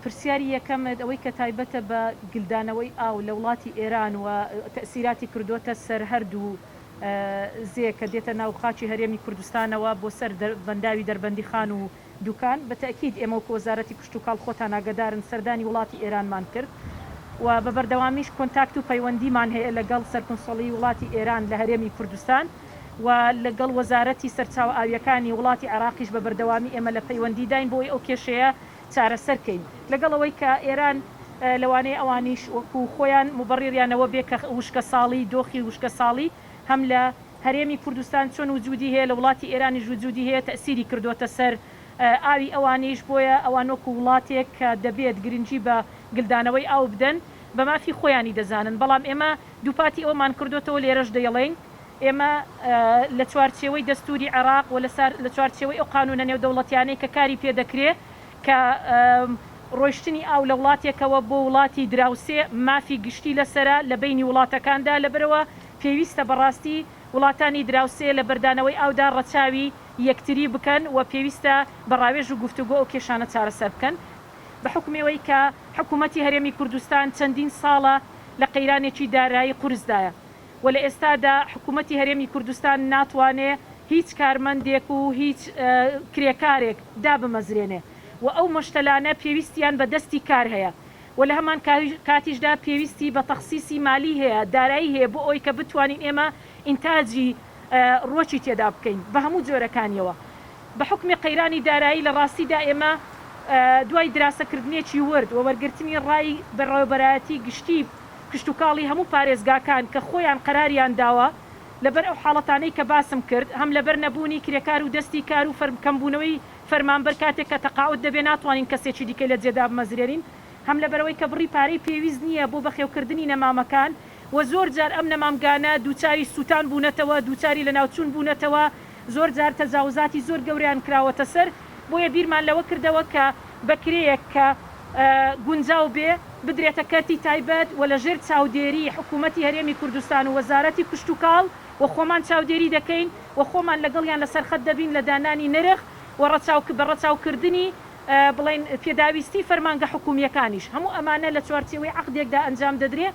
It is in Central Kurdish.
پرسیاری یەکەمت ئەوەی کە تایبەتە بە گلدانەوەی ئاو لە وڵاتی ئێران و تەئسیراتی کردۆتە سەر هەردوو زێ کە دێتە ناو خاکی هەرێمی کوردستانەوە بۆ سەر بەنداوی دەربەندیخان و دوکان، بە تەئکید ئێمە وەکو وەزارەتی کشتوکاڵ خۆتان ئاگەدارن سەردانی وڵاتی ئێرانمان کرد و بە بەردەوامیش کۆنتاکت و پەیوەندیمان هەیە لەگەڵ سەرکونسوڵی وڵاتی ئێران لە هەرێمی کوردستان و لەگەڵ وەزارەتی سەرچاوە ئاوییەکانی وڵاتی عێراقیش بە بەردەوامی ئێمە لە پەیوەندیداین بۆ ئەوەی ئەو کێشەیە چارەسەر کەین لەگەڵ ئەوەی کە ئێران لەوانەیە ئەوانیش وەکو خۆیان موبەڕیریان ئەوە بێ کە وشکەساڵی دۆخی وشکەساڵی هەم لە هەرێمی کوردستان چۆن وجودی هەیە لە وڵاتی ئێرانیش وجودی هەیە تەئسیری کردۆتە سەر ئاوی ئەوانیش بۆیە ئەوان وەکو وڵاتێک کە دەبێت گرنگی بە گلدانەوەی ئاو بدەن بە مافی خۆیانی دەزانن بەڵام ئێمە دووپاتی ئەوەمان کردۆتەوە لێرەش دەیڵێین ئێمە لە چوارچێوەی دەستووری عێراق و لە چوارچێوەی ئەو قانوونە نێودەوڵەتیانەی کە کاری پێ دەکرێ کە ڕۆیشتنی ئاو لە وڵاتێکەوە بۆ وڵاتی دراوسێ مافی گشتی لەسەرە لە بەینی وڵاتەکاندا لەبەرئەوە پێویستە بەڕاستی وڵاتانی دراوسێ لە بەردانەوەی ئاودا ڕەچاوی یەکتری بکەن و پێویستە بە ڕاوێژ و گفتوگۆ ئەو کێشانە چارەسەر بکەن. بە حوکمی ئەوەی کە حکوومەتی هەرێمی کوردستان چەندین ساڵە لە قەیرانێکی دارایی قورسدایە و لە ئێستادا حکوومەتی هەرێمی کوردستان ناتوانێ هیچ کارمەندێک و هیچ کرێکارێک دابمەزرێنێ و ئەو مەشتەلانە پێویستیان بە دەستی کار هەیە و لە هەمان کاتیشدا پێویستی بە تەخسیسی مالی هەیە، دارایی هەیە بۆ ئەوەی کە بتوانین ئێمە ئینتاجی ڕووەکی تێدا بکەین بە هەموو جۆرەکانیەوە. بە حوکمی قەیرانی دارایی لە ڕاستیدا ئێمە دوای دراسەکردنێکی ورد و وەرگرتنی ڕای بەڕێوەبەرایەتی گشتی کشتوکاڵی هەموو پارێزگاکان کە خۆیان قەراریان داوە لەبەر ئەو حاڵەتانەی کە باسم کرد هەم لەبەر نەبوونی کرێکار و دەستی کار و کەمبوونەوەی فەرمانبەر کاتێک کە تەقاعود دەبێ ناتوانین کەسێکی دیکەی لە جێ دابمەزرێنین، هەم لەبەرئەوەی کە بڕی پارەی پێویست نییە بۆ بەخێوکردنی نەمامەکان و زۆر جار ئەم نەمامگانە دووچاری سووتان بوونەتەوە، دووچاری لەناوچوون بوونەتەوە، زۆر جار تەجاوزاتی زۆر گەورەیان کراوەتە سەر، بۆیە بیرمان لەوە کردەوە کە بە کرێیەک کە گونجاو بێ بدرێتە کەرتی تایبەت و لە ژێر چاودێری حکوومەتی هەرێمی کوردستان و وەزارەتی کشتوکاڵ و خۆمان چاودێری دەکەین و خۆمان لەگەڵیان لەسەر خەت دەبین لە دانانی نرخ و ڕەچاو بە ڕەچاوکردنی بڵێین پێداویستی فەرمانگە حکوومییەکانیش. هەموو ئەمانە لە چوارچێوەی عەقدێکدا ئەنجام دەدرێ.